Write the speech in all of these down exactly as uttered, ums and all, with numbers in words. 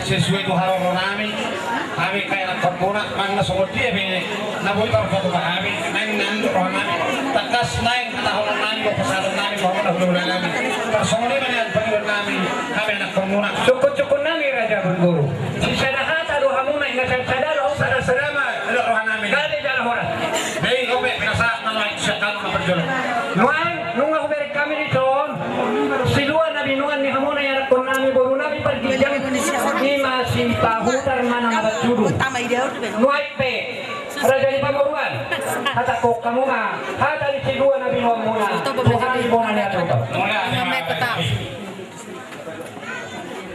Sesuai tu haroro nami, hami angka ianakhonmuna, manang na songon dia pe na boi tarpatupa hami, naeng nandok roha nami, tangkas naeng hatahonon nami, dohot pasahaton nami, dohot na hula-hula nami. Tarsongon i ma nian pangidoan nami, hami anakhonmuna. Sungkun-sungkun nami Raja Boru. Sisada hata do hamuna, ingasan sada do. Sada-sada ma, dok roha nami. Gabe jala horas. Be i, ope, pinasahat nang lain sian hamu na parjolo. Nuaeng, nunga hubereng hami dison silua na binoan ni hamuna ianakhon nami, boru nami parginjang, i ma si Pahutar manang Abat Sudung. Nuaeng pe, raja ni pamoruon, hatangkon hamu ma hata ni silua na binoanmuna tu hami bona ni hatoto.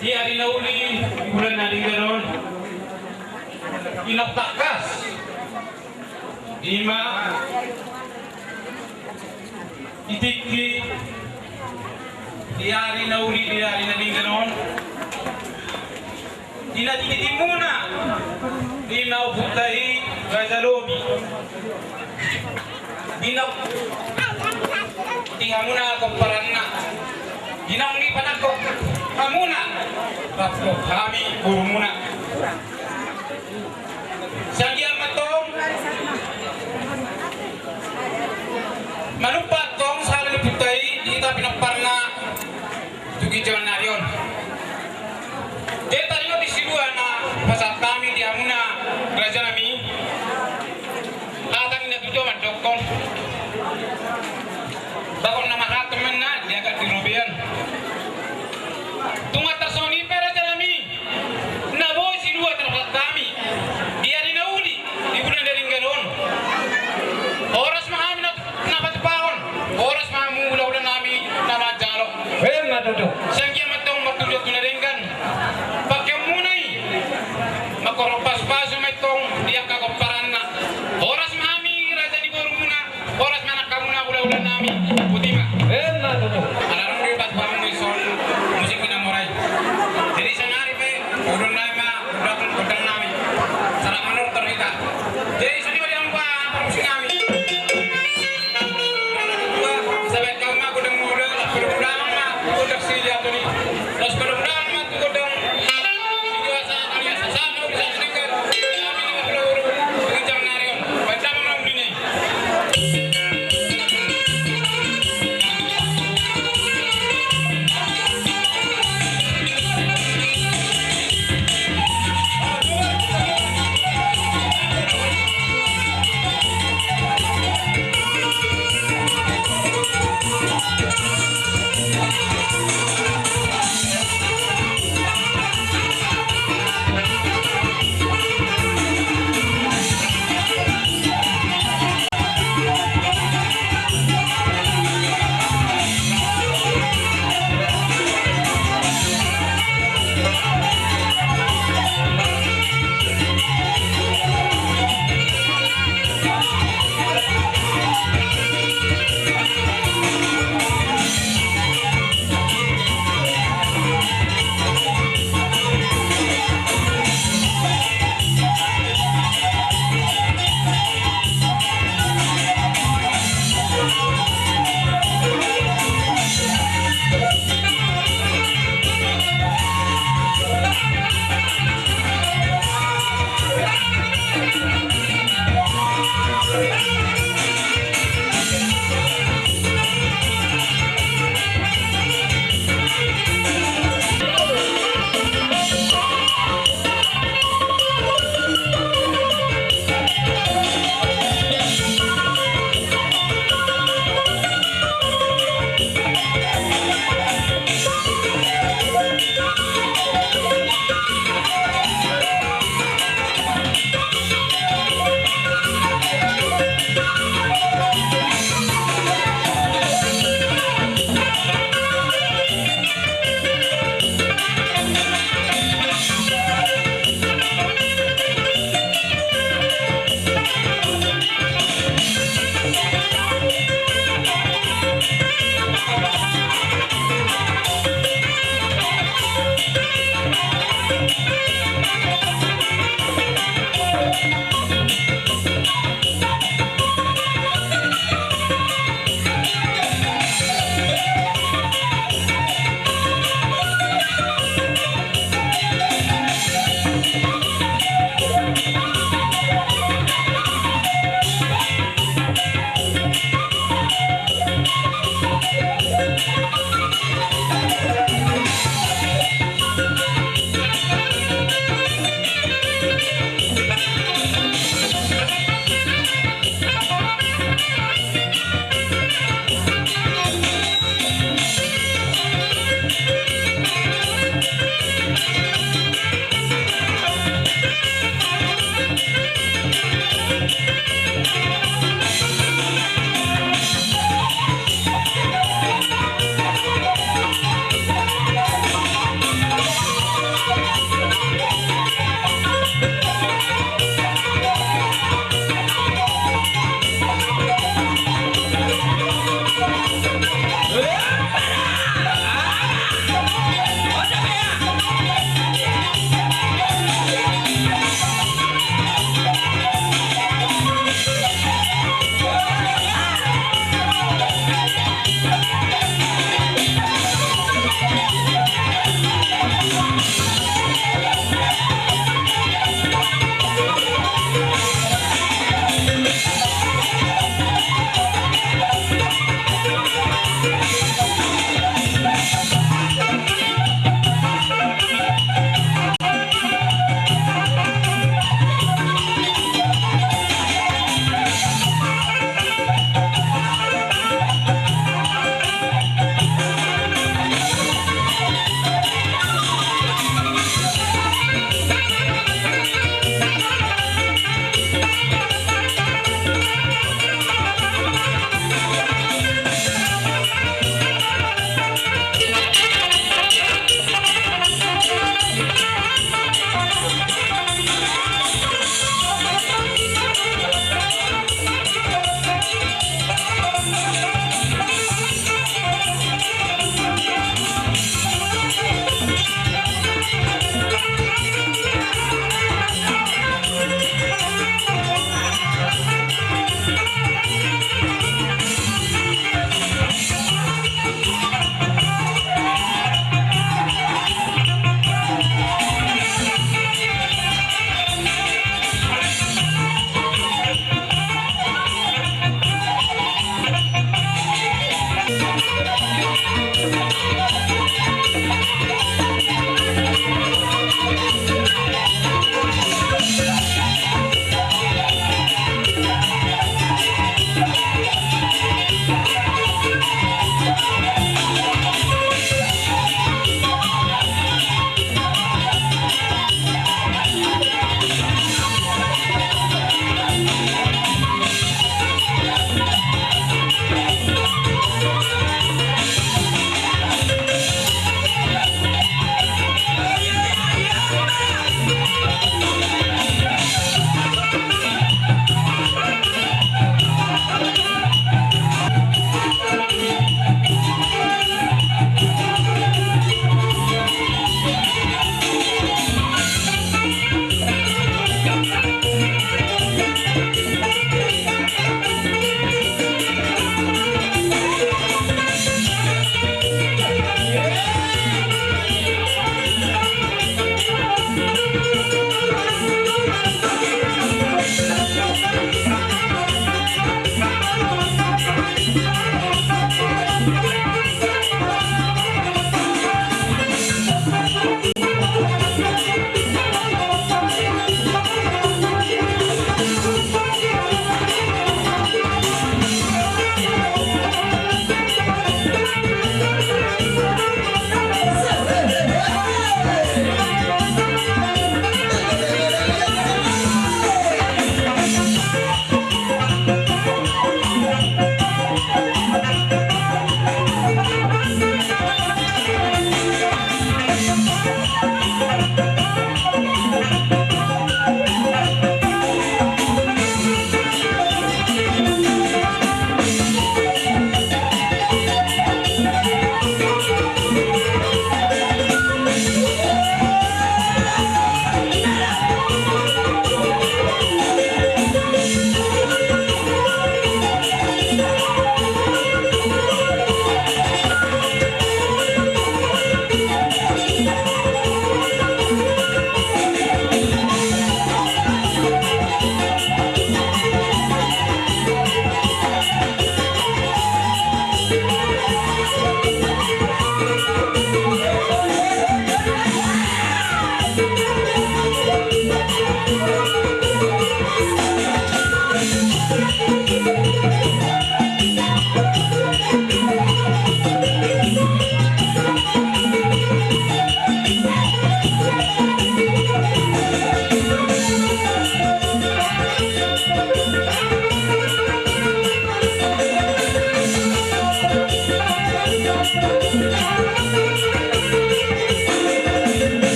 Di ari na uli, di bulan na denggan on, i na tangkas, i ma di tingki, di ari na uli, di ari na denggan on, di na tititimuna, di na ompunta i Raja Lobi, di na, di hamuna pomparanna, di naung dipanangkok hamuna rap dohot hami borumuna. Sian dia ma antong manumpak antong sahala ni ompunta i di hita pinomparna tu ginjang ni ari on. Jadi taringot di silua na pasahat hami di hamuna raja nami, hata ni natuatua mandokkon, bagot na marhatam ma na di agak di robean. Tung tarsongon i pe raja nami, na boi silua tarpasahat hami di ari na uli, di bulan na denggan on, horas ma hami na, na patupahon, horas ma hamu hula-hula nami na manjalo. Emma tutu. Sian dia ma antong martujuan tu na denggan pangkeonmuna i, mangkorhon pasupasu ma antong di angka pomparanna. Horas ma hami raja ni borumuna, horas ma nang hamuna hula-hula nami. Botima. Emma tutu. Ala dung do i patupahon dison musik ni na mora i. Jadi saonari pe, ulaon nami ma, ulaon gondang nami. Sahat manortor hita. Jadi songon i ma di angka parmusik nami. Sahat ma gondang mula, gondang ma, gondang si dia tadi. Terus gondang ma, gondang.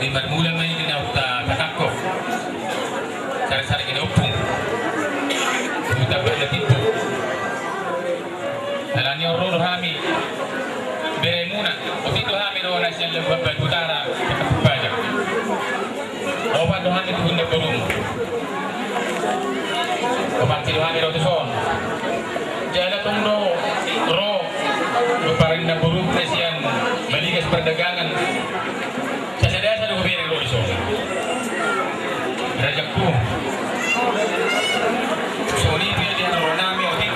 Di marmula ma i di naung ta-, tatangkok. Sari-sari gina ompung. Di huta Banda Timbo. Alani on ro do hami. Beremuna. Otik do hami ro na sian Labuan Batu Utara. Pajak. Opat do hami tu gunda borum. Opat do hami ro tu son. Jala tong do ro. Gomparan na boru na sian Maligas Pardagangan. Sasada-sada do bere ro di son. Rajakku. Songon i pe di haroro nami otik.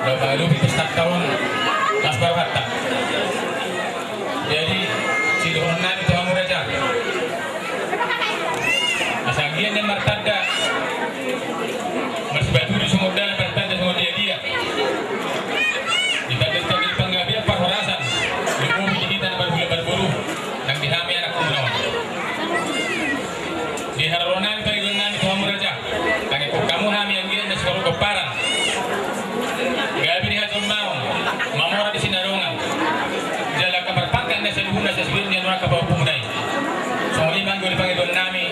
Dao mangadopi pesta taon. Las baru hatta. Jadi, sidohonon nami tu hamu raja. Asa anggiat na martanda. Marsipatudu songon dalan, martanda songon dia-dia. Ditanda-tanda di panggabean parhorasan. Di kopi di hita na marhula marboru. Nang di hami anak kumuna on. Di haroro nami pangidoan nami tu hamu raja. Tangihon hamu hami anggiat na siparut gomparan. Gabe di hajolmaon, mamora di sinadongan. Jala angka marpangkat na saluhutna sasudena ni angka pahompu muna i. Songon i ma anggo di pangidoan nami.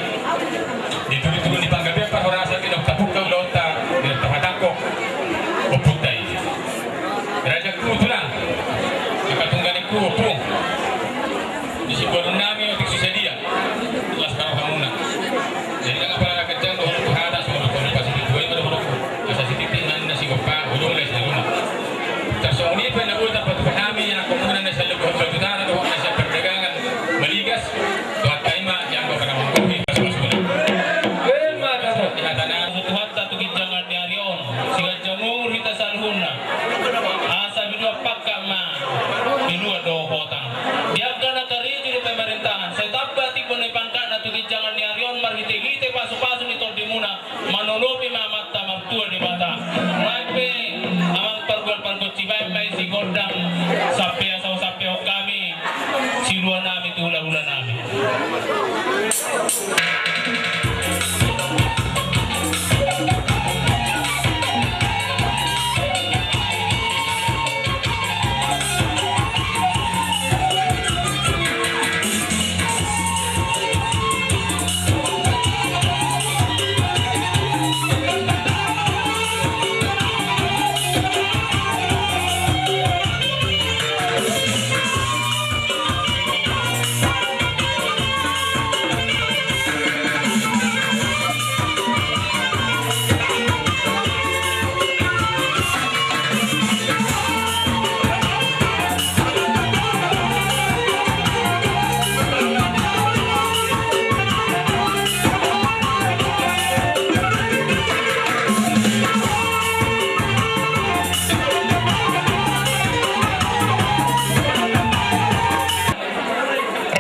Di tudu-tudu ni panggabean parhorasan di naung tapungka ulaonta, di naung tahatangkok ompunta i. Rajakku tulang, angka tungganekku ompung. Di siboan nami otik si sadia. Las baru hamuna. Jadi nang apala na kencang dohot tu hata songon dohot tu pasipit dua ima dohot. Asa sititi nang na sigompa ulung les na rumah. Tarsongon i pe na boi tarpatupa hami anak komuna na sian Labuan Batu Utara dohot na sian Pardagangan Maligas. Dohot taima yang bapak nama mangkuhi pas masuna. Di hata na Tuhanta tu ginjangan ni ari on. Siganjang umur hita saluhutna. Asa binuat pangkat ma. Binuat do hotang. Di angka na karejo di pemerintahan. Sai tamba timbo ni pangkatna tu ginjangan ni ari on marhite-hite pasu-pasu ni tondimuna. Manolopi ma Amanta martua Debata. Baen pe amang pargual pargonsi baen ma i sigondang. Sampe asa husampehon hami. Silua nami tu hula-hula nami.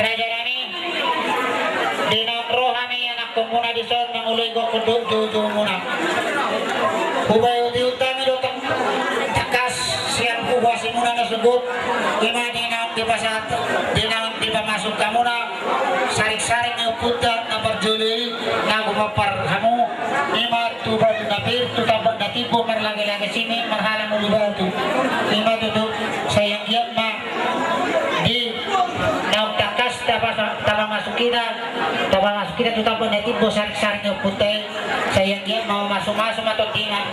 Raja nami, di naung ro hami anakkonmuna dison mangoloi gokhon dohot joujoumuna. Hubahen uti-uti hami do tangkas sian huhuasimuna na sogot, ima di naung dipasahat, di naung dipamasuk hamuna, saring-saring ni ompunta na parjolo i, na hupapoar hamu, ima tu batu na pir, tu tambak na timbo, marlage-lage sining, marhala mulu batu. Ima tutu, sai anggiat ma di naung tangkas tapasa-, tapamasuk hita, tapamasuk hita tu tambak na timbo saring-saring ni ompunta i, sai anggiat ma mamasu-masu ma tondina,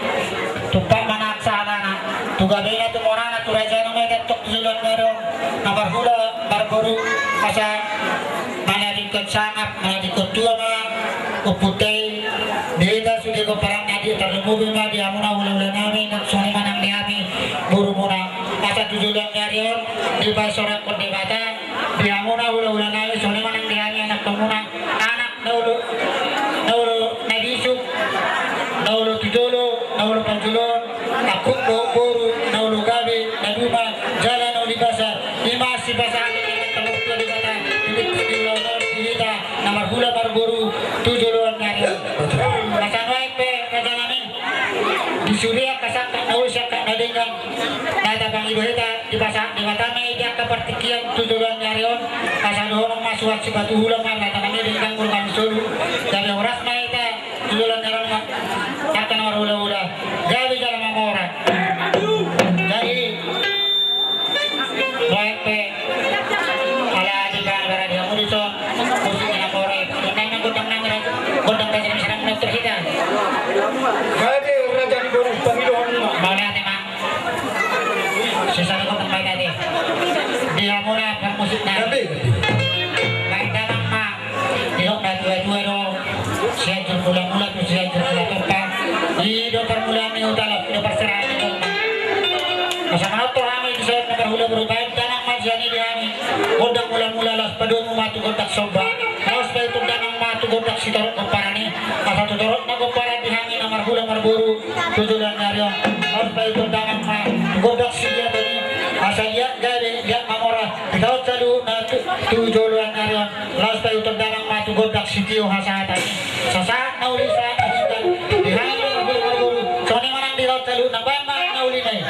tumpak ma nang sahalana, tu gabena tu morana tu rajana ma hita tong tu joloan ni ari on, na marhula marboru, asa manadingkon sangap, manadingkon tua ma ompunta i, di hita sude gomparanna di tarlumobi ma di hamuna hula-hula nami, nang songon i ma nang di hami borumuna. Asa tu joloan ni ari on, dipasoranghon Debata, di hamuna hula-hula nami, songon i ma nang di hami anakkonmuna, anak na olo, na olo na bisuk, na olo tu jolo, na olo panjoloan, angkup dohot boru, na olo gabe, na duma, jala na olo di pasar, ima sipasahat ni Amanta Martua Debata, di tingki di ulaon on, di hita, na marhula marboru, tu joloan ni ari on. Asa nuaeng pe, raja nami. Di sude angka sangkap na uli sangkap na denggan na tapangido hita dipasahat Debata ma i di angka partingkian tu joloan ni ari on, asa dohonon ma suhat sipatu hula ma hata nami denggan molo hami solu, gabe horas ma hita tu joloan ni ari on ma angka na marhula-hula, gabe jala mamora. Jadi, nuaeng pe Musik na. Gabe, gabe. Baen damang ma. Didok na tua-tua do, Sianjur Mulamula tu Sianjur Mulatompa. I do parmulaan ni huta, laos i do parserahan ni jolma. Asa manonton hami di son na marhula boru, baen damang ma sian i di hami. Gondang Mulamula, laos padomu ma tu gondang Somba. Laos paihuthu damang ma tu gondang sitorop pomparan i. Asa tu torop na pomparan di hami na marhula marboru tu joloan ni ari on. Laos paihuthu damang ma tu gondang Sigiaton i. Asa liat gabe, liat mamora. Di taon saluhutna tu, tu joloan ni ari on, laos paihuthu damang ma tu gondang sitio hasahatan i. Sasahat na uli, sahat na hinta di hami na marhula marboru. Songon i ma nang di taon saluhutna, baen ma na uli na i.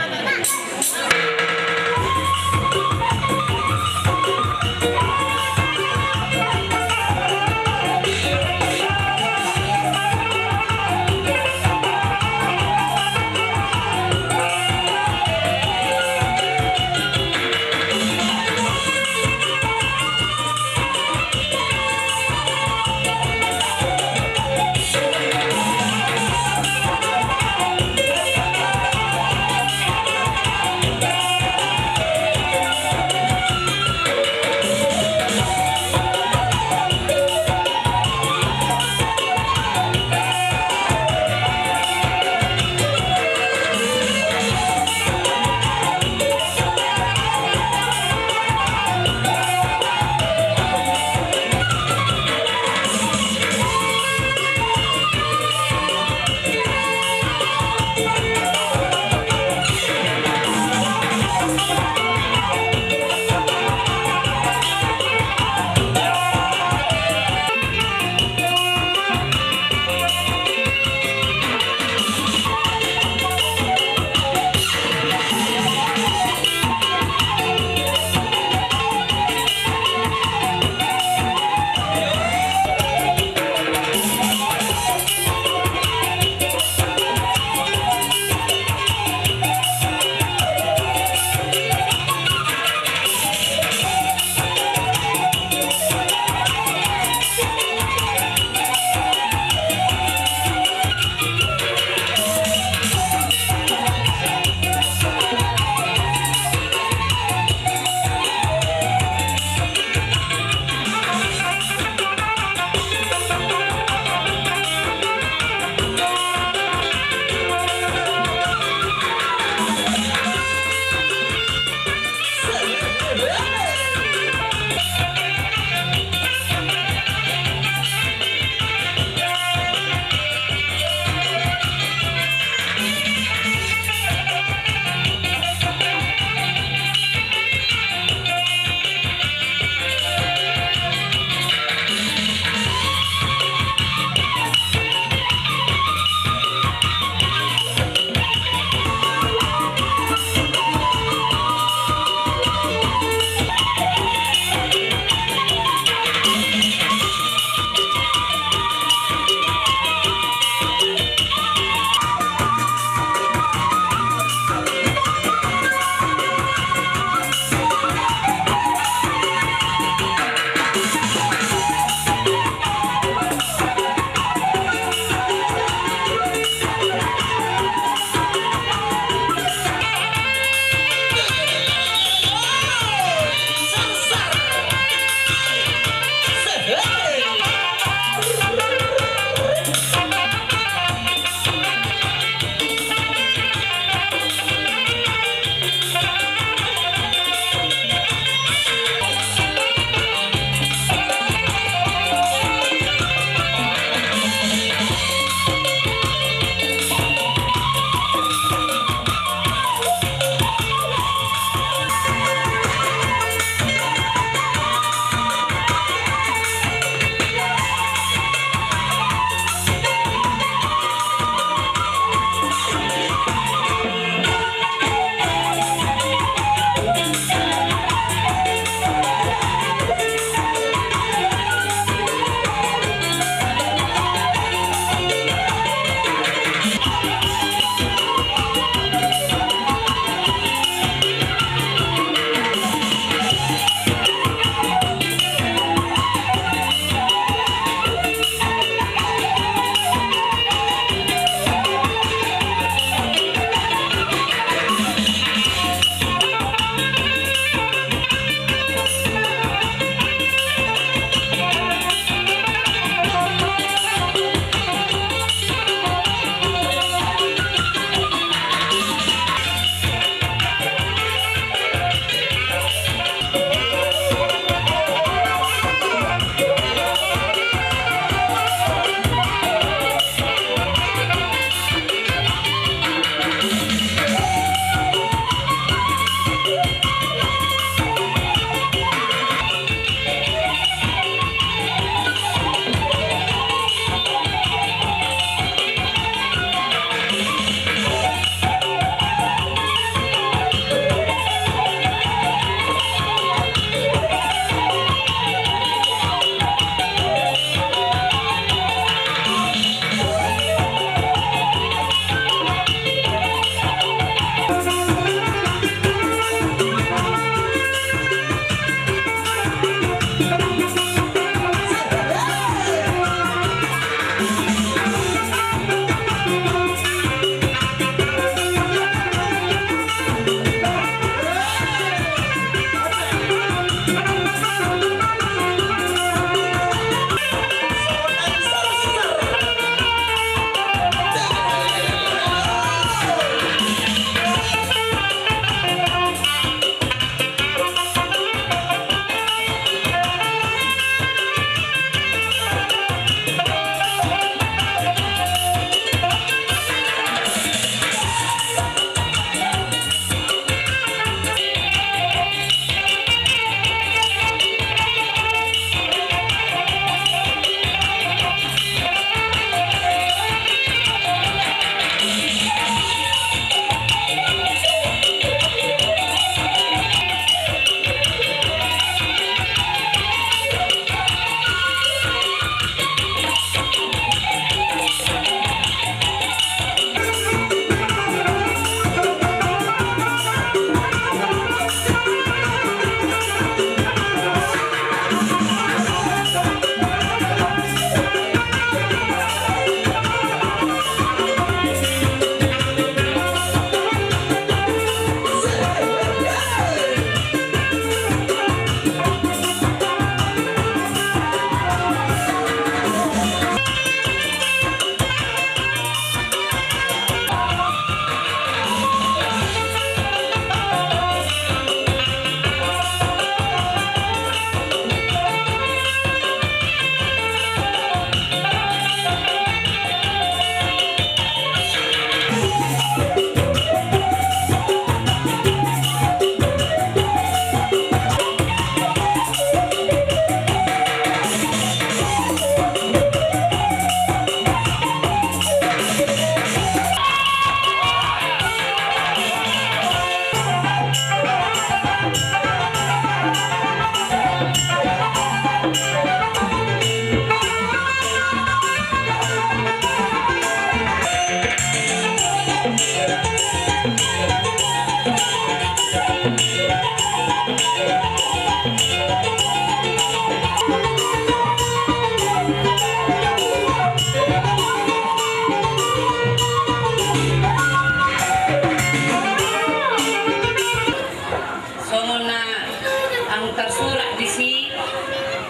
Disi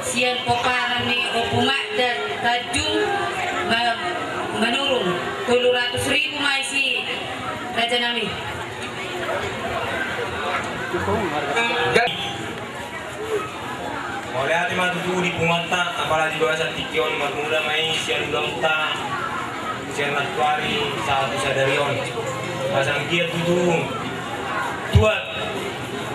sian pomparan ni Ompu Magda Tanjung, Ma-, Manurung, tolu ratus ribu ma disi, raja nami. Mauliate ma tutu di punguanta, apalagi bahasa tingki on marmula ma i sian ulaonta, sian nantuari sahat tu sadari on. Asa anggiat tutu tuat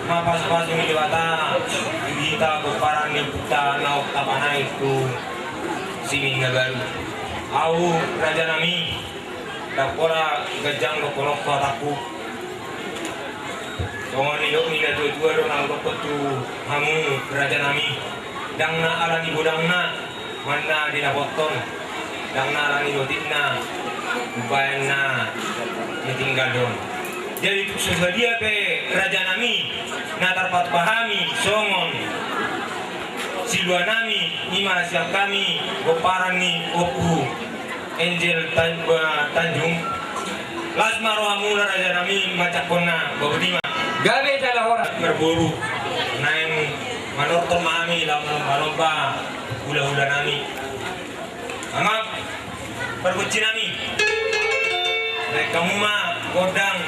ma pasupasu ni Debata di hita pomparan ni ompunta naung tapanai tu simin na baru. Ahu raja nami, ndang pola ganjang dohononku hatangku. Songon nidok ni natuatua do na hudokkon tu hamu raja nami. Ndang na ala ni godangna manang na dinapothon, ndang na ala ni botitna umbahen na ditinggal do on. Jadi tung so sadia pe raja nami na tarpatupa hami songon silua nami, i ma sian hami pomparan ni Ompu Angel Tan-, eh, Tanjung. Las ma rohamuna raja nami manjangkonna, boti ma. Gabe jala horas. Marboru, naeng manortor ma hami laho manomba hulahula nami. Amang, parbonci nami. Naeng hamu ma gondang,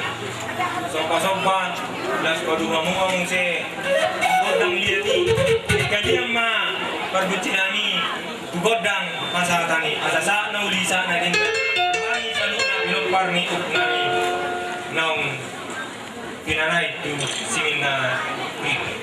sombasomba, las paduamu ma muse gondang liat i. Kalian ma parbonci nami tu gondang pasahaton i, asa sahat na uli sahat na denggan. Hami saluhutna pinompar ni ompu nami naung pinanai tu simin na baru.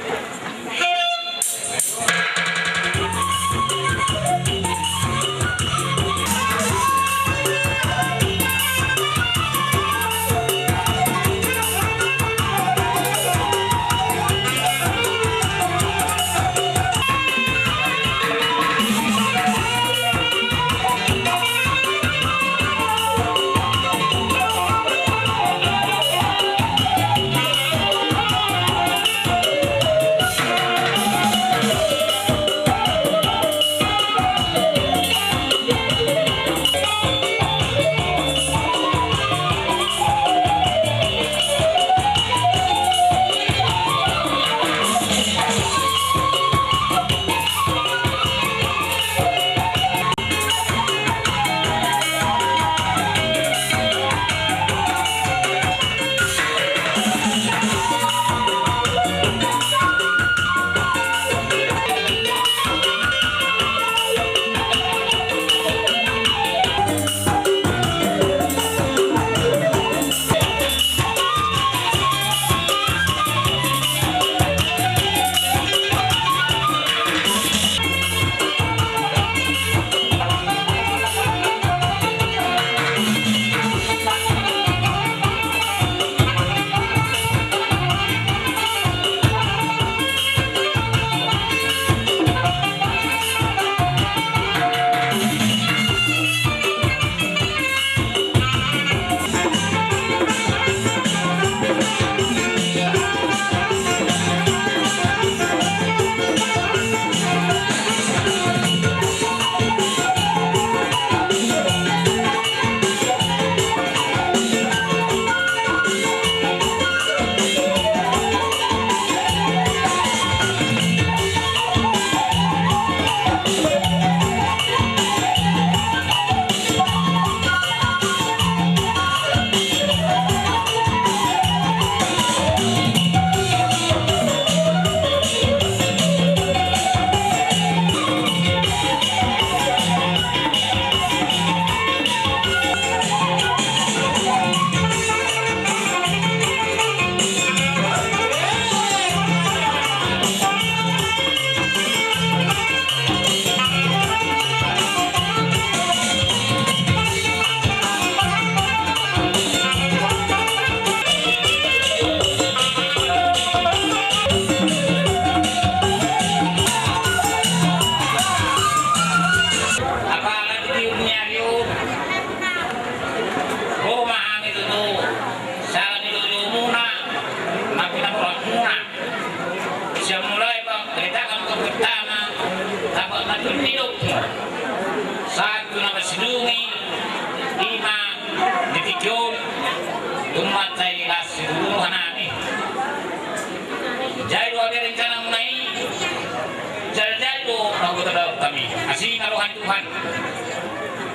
Tadok hami, asi ma roha ni Tuhan.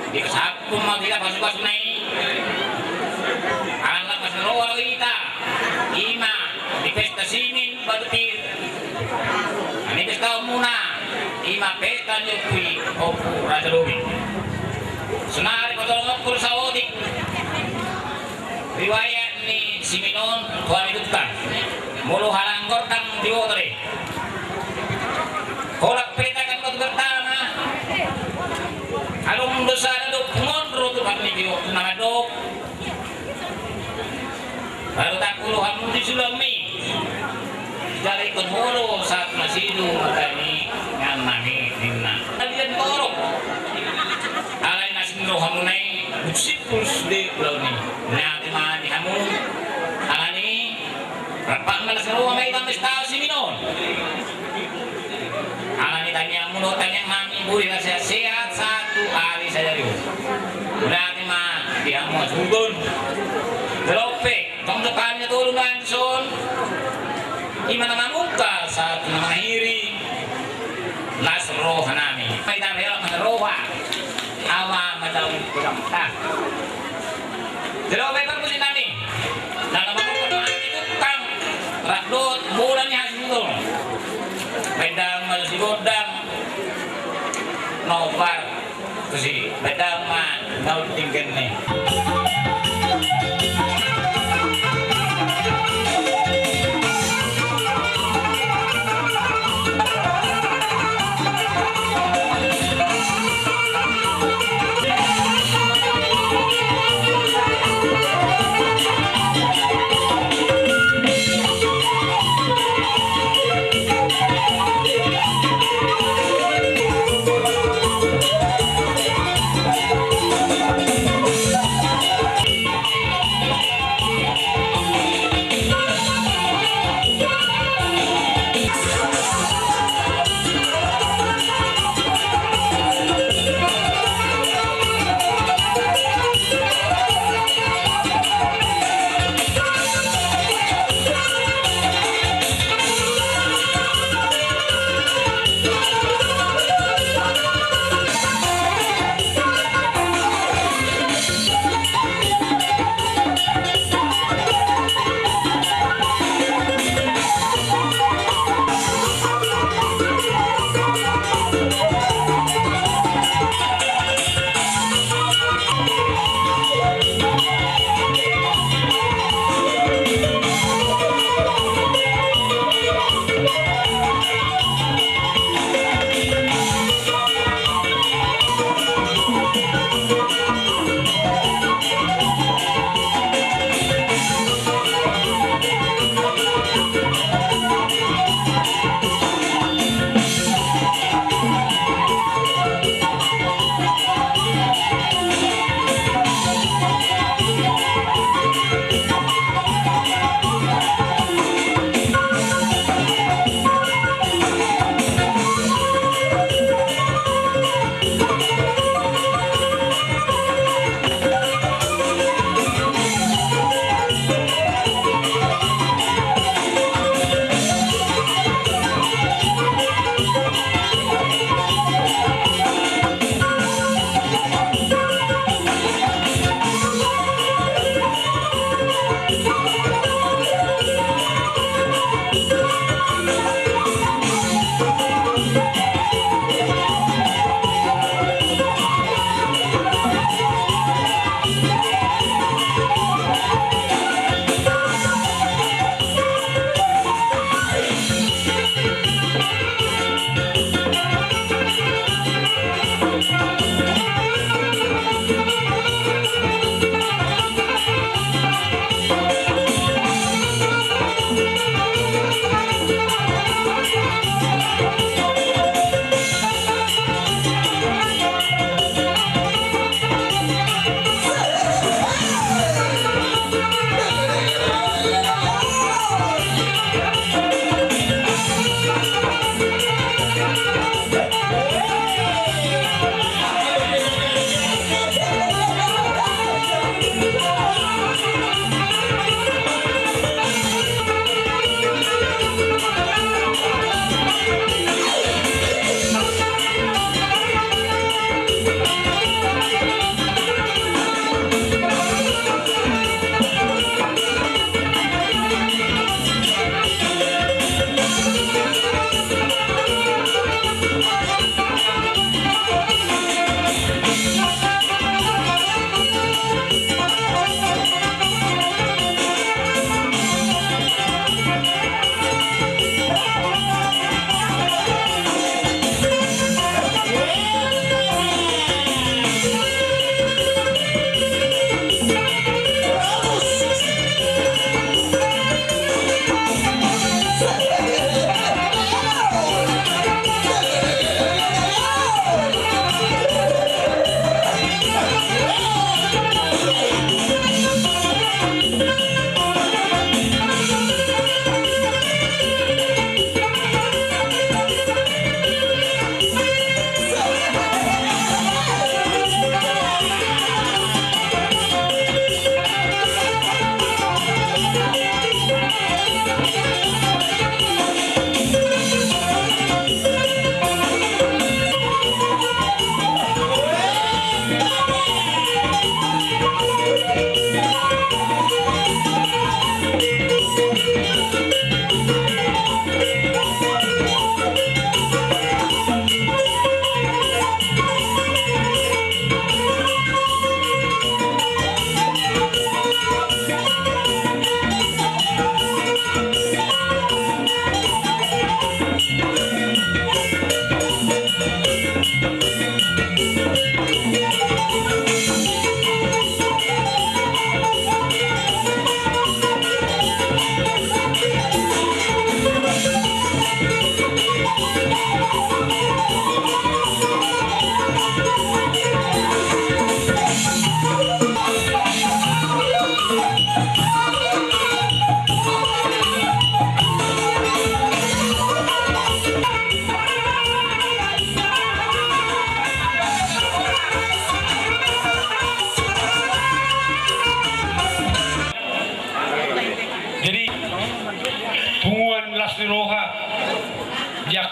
Dipasahat ma hita pasupasuna i. Ala na masiroa do hita. Ima di pesta simin batu pir. Di pesta muna. Ima pesta ni ompu i, Ompu Raja Lobi. Sonari patolongonku saotik. Riwayat ni simin on, tu hami Tukang. Molo halang gordang diboto do i. Holan pe takan batu pertama. Adong do sada do pungon ro tu hami dio na mandok. Baru takku rohamu di sulami. Jala ingkon molo sahat na sidung mata ni ngannami ninna. Kalian torop. Alai na sini rohamuna i buksi pulus de pulau ni. Nyati ma di hamu. Alani. Rapat mana semua mai tamis tahu simin on. Alani tangiangmu do tangiang nami buri na sehat-sehat satu hari saja dio. Berarti ma di hamu sugun. Telope. Tong tu kami tolu nangson. Ima na mamungka sahat na manghiri. Las roha nami. Pai ta rela na roha. Awa ma daun kudang ta. Jero pe parmusi nami. Na na mamungka nami Tukang. Rakdot bola ni hasil tu. Pedang malu si godang. Nobar. Tusi, badama, naut tinggal ni.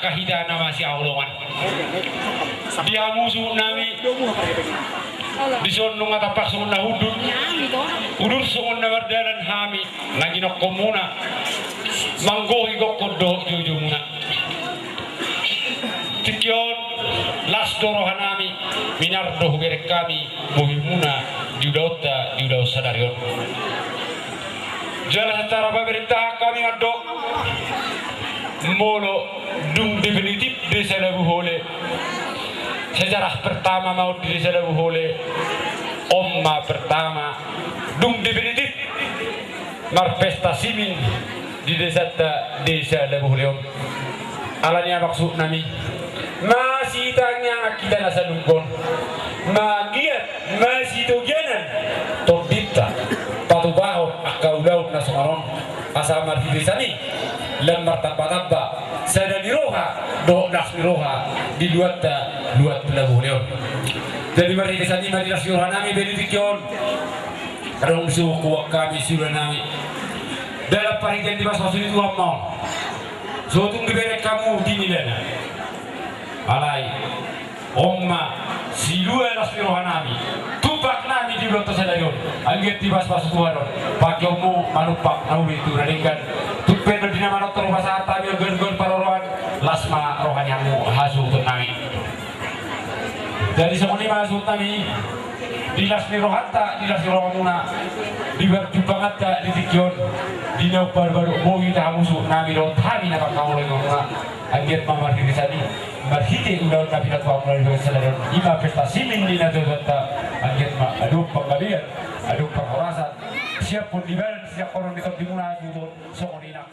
Hita na masihaholongan di hamu suhutnami, dison nunga tampak songon na hundul, udur songon na mardalan hami na ginokhonmuna manggohi gokhon dohot joujomuna. Tingki on las do rohanami, minar do hubereng hami bohimuna di ulaonta di ulaon sadari on. Jala secara pemerintahan hami mandok, molo dung definitif Desa Labuhole, sejarah pertama ma on di Desa Labuhole. On ma pertama dung definitif marpesta simin di desanta Desa Labuhole on. Alani i ma suhutnami, masitangiangan hita na salungkon, manggiat masitogianan tondinta patupahon angka ulaon na songon on, asa marhite sian i lam martambatamba sada ni roha dohot las ni roha di luatta luat Labuhole on. Jadi marhite sian i ma di las ni rohanami be di tingki on. Adong disi huboan hami siulaonnami, dalan parhitean dipasupasu ni Tuhan ma on. So tung dibereng hamu di nilana. Alai on ma silua las ni rohanami, tumpaknami di ulaonta sadari on. Anggiat dipasupasu Tuhan on pangkeonmu manumpak na uli tu na denggan. Tung pe na di na manortor pasahat hami on ganuganuhon paroroan, las ma roha ni hamu hasuhutonnami. Jadi songon i ma suhutnami, di las ni rohanta di las ni rohamuna, di parjumpanganta di tingki on, di na umbahen boi hita hamu suhutnami dohot hami na mangkaholongi hamuna. Anggiat ma marhite sian i, marhite ulaon na pinatupa hamuna di bagas sadari on, i ma pesta simin ni natuatuanta. Anggiat ma adong panggabean, adong parhorasan, siaphon ni badan, siaphon ni tondimuna hasuhuton, songon i nang